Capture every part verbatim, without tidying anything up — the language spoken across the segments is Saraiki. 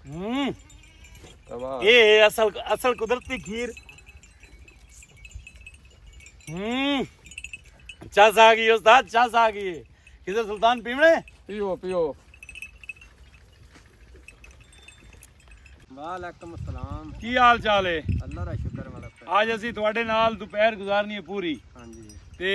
ہوں۔ تمام۔ اے ہے اصل، اصل قدرتی کھیر۔ ہوں۔ چس آ گئی استاد، چس آ گئی۔ خضر سلطان پیوݨے؟ پیو، پیو۔ وعلیکم السلام۔ کی حال چال ہے؟ اللہ دا شکر والا۔ اڄ اسی تہاڈے نال دوپہر گزارنی ہے پوری۔ ہاں جی۔ تے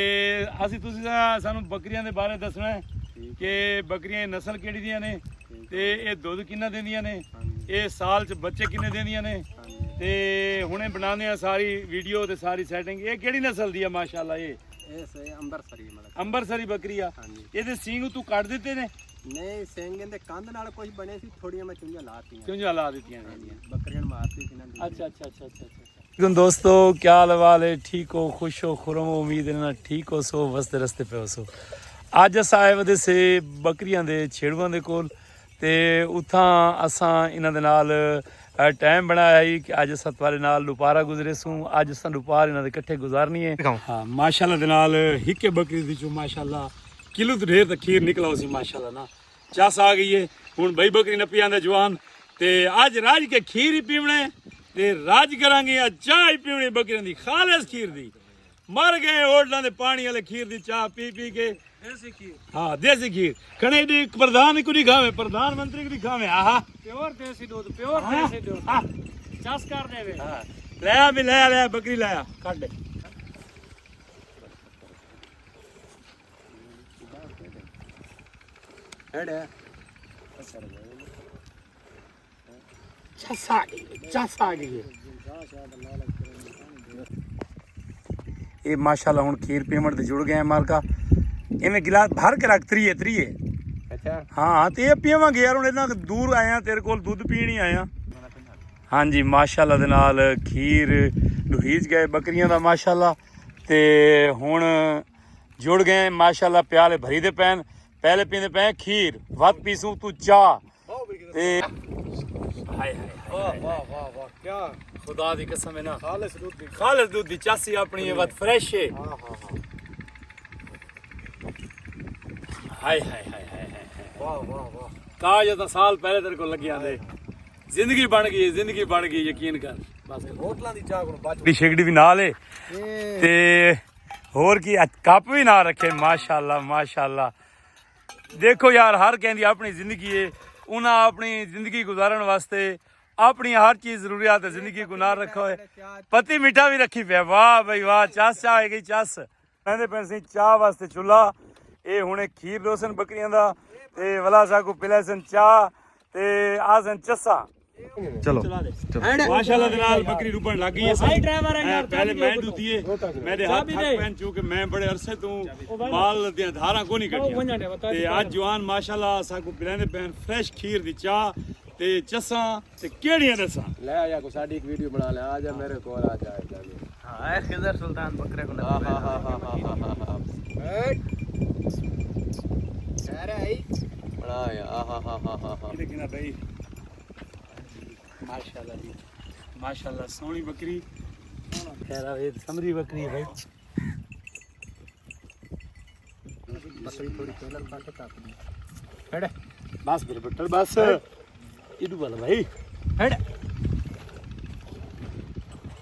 اسی، تسی سا-، سانوں بکریاں دے بارے دسنا ہے۔ ٹھیک۔ کہ بکریاں دی نسل کیڑی دیاں نے؟ ٹھیک۔ تے اے دودھ کنا دیندیاں نے؟ ہاں جی۔ اے سال چ بچے کنے دیندیاں نے؟ ہاں جی۔ تے ہنے بنانے آں ساری ویڈیو تے ساری سیٹنگ۔ اے کیڑی نسل دی ہے ماشاءاللہ اے؟ اے سے امبرسری مطلب۔ امبرسری بکری آ؟ ہاں جی۔ اے دے سینگ تو کٹ دیتے نے؟ نہیں، سینگیں دے کند نال کچھ بنے سی، تھوڑیاں میں چنجاں لا تیاں۔ چنجاں لا دتیاں نے۔ ہاں جی، بکریاں مار تی انہاں دی۔ اچھا، اچھا، اچھا، اچھا، اچھا۔ علیکم دوستو، کیا حال احوال ہے؟ ٹھیک ہو، خوش ہو، خرم ہو؟ امید ہے نا ٹھیک ہو سو، وسدے رستے پہ ہو سو۔ اج اساں آئے ودے سے بکریاں دے چھیڑواں دے کول، تے اتھاں اساں انہاں دے نال، اے، ٹائم بنایا ہے کہ اج اساں تہاڈے نال ڈوپارا گزرے سوں۔ اج اساں ڈوپار انہاں دے کٹھے گزارنی ہے۔ ہاں، ماشاءاللہ دے نال ہکے بکری دی چوں ماشاءاللہ کلو تو ڈھیر تک کھیر نکلا ہو سی ماشاءاللہ نا۔ چس آ گئی ہے۔ ہن بئی بکری نپی آندا جوان، تے اج راج کے کھیر ہی پیونے، تے راج کرانگے اج چاہ ہی پیونے بکریاں دی، خالص کھیر دی۔ مر گئے ہوٹلاں دے پانی والے کھیر دی چاہ پی پی کے۔ دیسی کھیر۔ ہاں، دیسی کھیر۔ کھڑے دی پردھان کو دکھاوے، پردھان منتری کو دکھاوے۔ آہا۔ پیور دیسی دودھ، پیور ہاں، دیسی دودھ۔ ہاں۔ چس کر دے وے۔ ہاں۔ لیا بھی لیا، لیا بکری لیا۔ کٹ دے۔ ہیڈ ہے۔ چس آ گئی، چس آ گئی ہے۔ اے ماشاءاللہ ہن کھیر پیوݨ تے جڑ گئے ہیں مالکا۔ ایویں گلاس بھر کے رکھ، تریے، تریے۔ اچھا۔ ہاں، تے اے پیواں گے یار، ہن اتنا دور آیا، تیرے کول دودھ پین ہی آیا۔ ہاں جی، ماشاءاللہ دے نال کھیر ڈوہیج گئے بکریاں دا ماشاءاللہ۔ تے ہن جڑ گئے ہیں ماشاءاللہ، پیالے بھری دے پین، پہلے پیندے پئے کھیر، وت پیسوں تو چاہ۔ تے ہائے ہائے ہائے۔ واہ، واہ، واہ، واہ، کیا؟ خدا دی قسم ہے نا۔ خالص دودھ دی۔ خالص دودھ دی چاسی اپنی ہے، وت فریش ہے۔ ہاں، ہاں، ہاں۔ ہائے ہائے ہائے ہائے ہائے۔ واہ، واہ، واہ۔ کاج تاں سال پہلے تیرے کول لگی آندے۔ زندگی بن گئی، زندگی بن گئی، یقین کر۔ بس کر۔ ہوٹلاں دی چاہ کولوں بچ۔ شیکڑی بھی نال ہے۔ اے۔ تے ہور کی، کپ بھی نال رکھے، ماشاءاللہ، ماشاءاللہ۔ دیکھو یار، ہر کہیں دی اپنی زندگی ہے، انہاں اپنی زندگی گزارن واسطے اپنی ہر چیز ضروریات زندگی کو نال رکھا ہوئے۔ پتی میٹھا بھی رکھی پیا، واہ بھائی واہ، چس چاہ آ گئی، چس۔ کہندے پئے سئیں چاہ واسطے چولہا، اے ہنے کھیر ڈوسن بکریاں دا، تے ولا ساکوں پلیسن چاہ، تے آسن چسا۔ چلو۔ ماشاءاللہ دے نال بکری ڈبن لگ گئی ہے سئیں۔ بھائی ڈرائیور ہے یار، اے پہلے میں ڈتی ہے، میرے ہاتھ تھک پین چونکہ میں بڑے عرصے توں مال دیاں دھاراں کو نہیں کٹیاں۔ تے اج جوان ماشاءاللہ ساکوں پلیندے پین فریش کھیر دی چاہ تے چساں۔ تے کیڑیاں ݙساں؟ لے آ یا کو ساݙی ہک ویڈیو بݨا لے، آ جا میرے کول، آ جا، آ جا۔ ہاں، اے خضر سلطان بکرے کو نہ ہاں، ہاں، ہاں۔ بیٹھ۔ خیر ہے آئی۔ بݨا یا، آہا، ہا، ہا، ہا، ہا۔ کتھے کنا بھائی؟ ماشاءاللہ جی، ماشاءاللہ، سوہݨی بکری۔ خیر آ، اے سمری بکری ہے بھائی۔ بکری تھوڑی کھیلن پاسے تک دی۔ ہڑ۔ بس پھر بٹر بس۔ ایڈو والا بھائی۔ ہڑ۔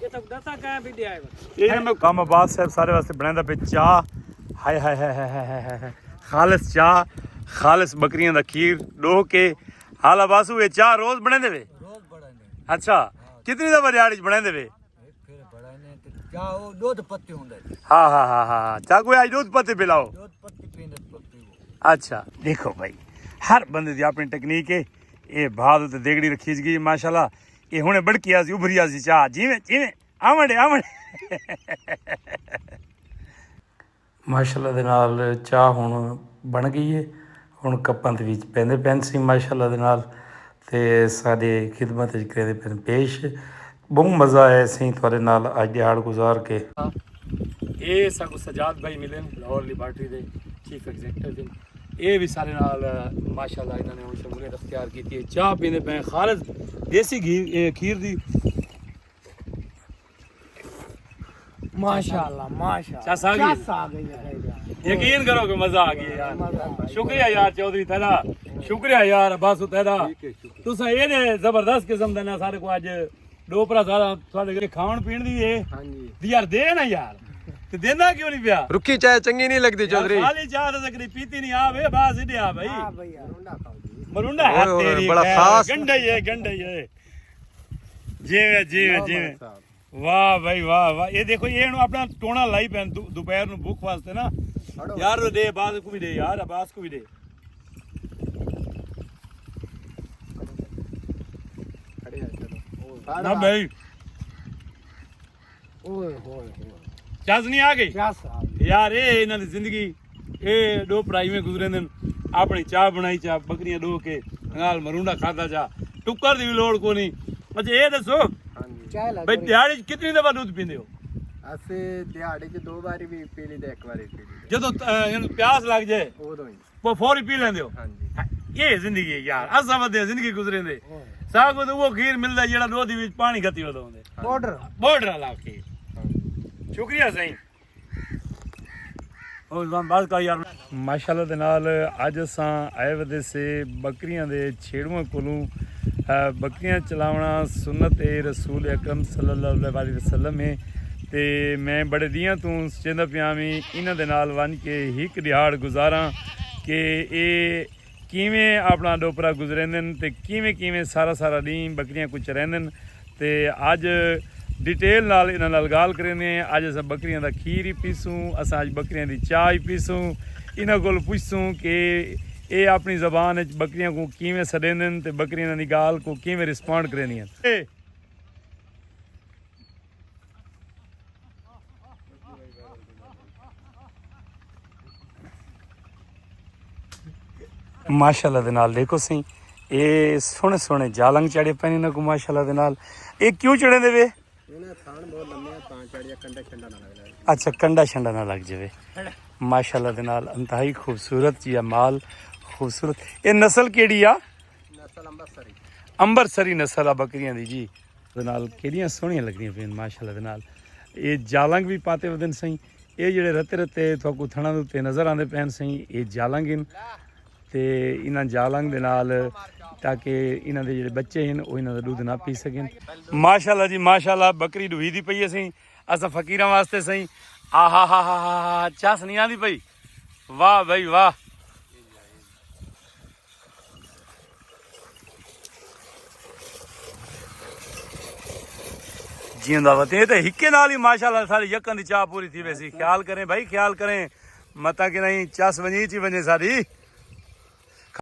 یہ تو دسا کہاں بھی دیا ہے بس۔ اے میں کم عباس صاحب سارے واسطے بنیندا پیا چاہ۔ ہائے ہائے ہائے ہائے ہائے ہائے ہائے۔ خالص چاہ، خالص بکریاں دا کھیر ݙوہ کے۔ حال عباسو، اے چاہ روز بنیندے وے؟ روز بنیندے۔ اچھا، کتنی دفعہ ݙیہاڑی چ بنیندے وے؟ پھر بڑا نے تے چاہ او دودھ پتی ہوندا ہے۔ ہاں، ہاں، ہاں، ہاں، ہاں۔ چاہ کوئی آج دودھ پتی پلاؤ۔ دودھ پتی پیندے پتی ہو۔ اچھا، دیکھو بھائی، ہر بندے دی اپݨی ٹیکنیک ہے۔ اے بھا تے دیگڑی رکھی گئی ماشاءاللہ۔ اے ہنے بڑکی آسی، ابھری آسی چاہ۔ جیویں، جیویں، آوݨ ݙے، آوݨ ݙے۔ ماشاءاللہ دے نال چاہ ہݨ بݨ ڳئی ہے۔ ہݨ کپاں دے وچ پیندے پئن سئیں ماشاءاللہ دے نال، تے ساݙے خدمت وچ کریندے پئن پیش۔ ٻہوں مزہ آیا سئیں تہاݙے نال اڄ ݙیہاڑ گزار کے۔ اے ساکوں سجاد بھائی ملن، لاہور لیبارٹری دے چیف ایگزیکٹو ہن۔ اے وی ساݙے نال ماشاءاللہ انہاں نے ہݨ شمولیت اختیار کیتی ہے۔ چاہ پیندے پئے خالص دیسی گھی، اے کھیر دی۔ ماشاءاللہ، ماشاءاللہ۔ چس آ ڳئی؟ چس آ ڳئی ہے بھائی جان۔ یقین کرو کہ مزہ آ گیا یار۔ شکریہ یار چوہدری تیرا، شکریہ یار عباس تیرا۔ تساں ایݙے زبردست قسم دے نال سارے کو اڄ ݙو پرا سارا تھوڑے کھاوݨ پین دی ہے۔ ہاں جی۔ دی یار دے نا یار۔ تے دیندا کیوں نہیں پیا؟ رکھی چائے چنگی نہیں لگدی یار، چوہدری۔ خالی چاہ تے کدی پیتی نہیں، آ وے عباس ایݙے آ بھائی۔ ہاں بھائی یار۔ مرونڈا ہے اوئے ہوئے، تیری بڑا خیر۔ خاص۔ گنڈا ہی ہے، گنڈا ہی ہے۔ جیویں، جیویں، جیویں۔ واہ بھائی واہ واہ، یہ دیکھو، یہ ہن اپنا ٹونا لائی پین دو-، دوپہر نو بھوک واسطے نا۔ یار، دے عباس کو بھی دے یار، عباس کو بھی دے۔ کھڑے ہیں، چلو۔ نہ بھائی۔ اوئے ہوئے ہوئے۔ چس نہیں آ گئی؟ چس آ گئی۔ یار، اے انہاں دی زندگی، اے ݙو بھرا ایویں گزریندن، اپݨی چاہ بݨائی، چاہ بکریاں ݙو کے نال مرونڈا کھادا چا، ٹکر دی وی لوڑ کونی۔ اچھا، اے ݙسو، ہاں جی۔ چائے لگ بھئی، رہی۔ دیہاڑی چ کتنی دفعہ ݙودھ پیندے ہو؟ اسیں دیہاڑی چ دو واری وی پی لی تے ہک واری پی لی۔ جدوں، اے، یعنی پیاس لگ جائے، اودوں ہی۔ وہ فوری پی لیندے ہو؟ ہاں جی۔ اے زندگی ہے یار، اساں ودے زندگی گزریندے۔ ہاں۔ ساکوں تے وہ کھیر ملدا جیڑھا ݙودھ وچ پانی گھتی ودا ہوندے۔ بارڈر۔ بارڈر والا کھیر۔ ہاں جی۔ شکریہ سائیں۔ او زبان بات کا یار۔ ماشاءاللہ دے نال اڄ اساں آئے ودے سے بکریاں دے چھیڑواں کولوں۔ آ، بکریاں چلاوݨا سنت اے رسول اکرم صلی اللہ علیہ وآلہ وسلم ہے۔ تے میں بڑے ݙینہاں توں سچیندا پیاں وی انہاں دے نال ونڄ کے ہک ݙیہاڑ گزاراں کہ اے کیویں اپݨا ݙوپرا گزریندن تے کیویں کیویں سارا سارا ݙینہہ بکریاں کوں چریندن۔ تے اڄ ڈیٹیل نال انہاں نال ڳالھ کریندے ہیں۔ اڄ اساں بکریاں دا کھیر ہی پیسوں، اساں اڄ بکریاں دی چاہ ہی پیسوں۔ انہاں کول پچھسوں کہ اے اپݨی زبان وچ بکریاں کوں کیویں سݙیندن تے بکریاں دی ڳالھ کوں کیویں رسپونڈ کریندیاں۔ اے ماشاءاللہ دے نال ݙیکھو سئیں، اے سوہݨے سوہݨے جالنگ چڑھے پئے نے انہاں کوں ماشاءاللہ دے نال۔ اے کیوں چڑھیندے وے؟ انہاں تھاݨ بہت لمے آ، تاں چڑھیا، کنڈا شنڈا نہ لڳدا۔ اچھا، کنڈا شنڈا نہ لڳ جاوے۔ ماشاءاللہ دے نال انتہائی خوبصورت جیا مال، خوبصورت۔ اے نسل کیڑھی آ؟ نسل امبرسری۔ امبرسری نسل آ بکریاں دی جی۔ دے نال کیڑیاں سوہݨیاں لڳدیاں پئین ماشاءاللہ دے نال۔ اے جالنگ وی پاتے ودن سئیں۔ اے جیڑھے رتے رتے تہاکوں تھݨاں دے اتے نظر آندے پئین سئیں، اے جالنگ ہن۔ تے انہاں جالنگ دے نال تاکہ انہاں دے جیڑھے بچے ہن، او انہاں دا ݙودھ نہ پی سڳن۔ ماشاءاللہ جی ماشاءاللہ، بکری ݙوہیندی پئی ہے سئیں، اساں فقیراں واسطے سئیں۔ آہا ہا ہا ہا ہا، چس نہیں آندی پئی۔ واہ بھائی واہ۔ جیندا وطن، اے تے ہکے نال ہی ماشاءاللہ ساری یکاں دی چاہ پوری تھی ویسی۔ خیال کریں بھائی، خیال کریں، متاں کہ نہیں چس ونڄی چی ونڄے ساری۔